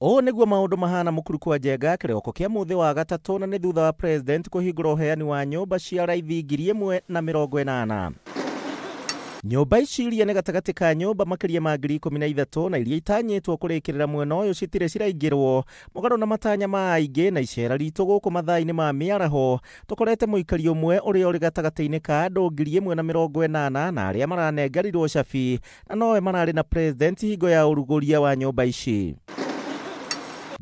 Ũũ nĩguo maũndũ mahana mũkuru kwa Njenga kĩroko kĩa mũthĩ wa gatatũ, na nĩ thutha wa president kũhingũra ũheani wa nyũmba cia raithi 1080. Nyũmba ici iria nĩ gatagatĩ ka nyũmba makĩria ma 13,000 na iria itanyĩtwo kũrĩkĩrĩra mwena ũyũ citirĩ ciraingĩrwo mũgarũ na matanya ma aingĩ. Na icera ritũ gũkũ mathaa-inĩ ma mĩaraho tũkorete mũikari ũmwe ũrĩa ũrĩ gatagatĩ-inĩ ka andũ 1080 na arĩa maranengerirwo cabi, na nowe mararĩ na president hingo ya ũrugũria wa nyũmba ici.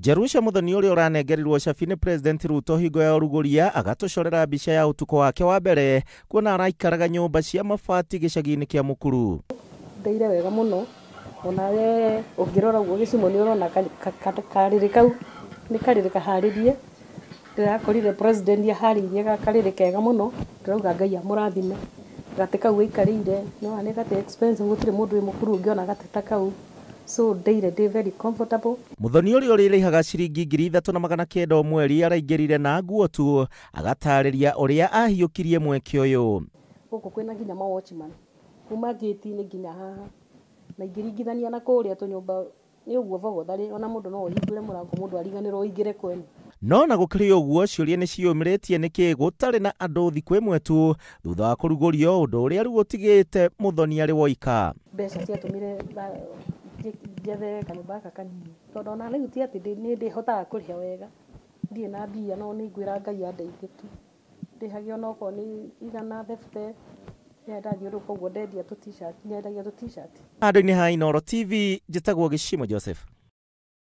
Jerusha Muthoni ũrĩa ũranengerirwo cabi nĩ President Ruto hingo ya ũrugũria agatũcorera mbica ya ũtukũ wake wa mbere kuona araikaraga nyũmba cia mabati gĩcagi-inĩ kĩa Mukuru. Ndeire wega mũno, onawe ũngĩrora ũguo gĩcimo nĩ ũrona karĩrĩ kau nĩ karĩrĩ kaharĩrie. Ndĩrakorire president aharĩirie gakarĩrĩ kega mũno, ndĩrauga Ngai amũrathime. Gatĩ kau aikarĩire no nĩ gatĩ expensive, gũtirĩ mũndũ wĩ Mukuru ũngĩona gatĩ ta kau. So ndeire ndĩ very comfortable. Muthoni ũrĩa ũrĩrĩhaga ciringi 3900 o mweri araingĩrire na nguo tu, agatarĩria ũrĩa ahiũkirie mweke ũyũ. Gũkũ kwĩna nginya ma watchman kuma gate-inĩ nginya haha, na ingĩringithania na kũrĩa tũnyũmba nĩ ũguo bogotharĩ, ona mũndũ no ũhingũre mũrango mũndũ ariganĩrwo ũingĩre kwene. No na gũkĩrĩ ũguo ciũria nĩ ciũmĩrĩtie nĩkĩ gũtarĩ na andũ thikũ ĩmwe tu thutha wa kũrugũrio, ũndũ ũrĩa rĩu ũtigĩte Muthoni arĩ woika. Mbeca ciatũmire njethe kanyũmba gaka kanini, tondũ ona rĩu ti atĩ nĩ ndĩhotaga kũrĩha wega, ndirĩ na mbia, no nĩ ngwĩra Ngai andeithie tu ndĩhage onokorwo nĩ 150 ndathiũrũrũka ũguo ndendia tũ t-shirt, nyendagia tũ t-shirt. Handũ-inĩ ha Inooro TV, njĩtagwo Gĩcimo Joseph.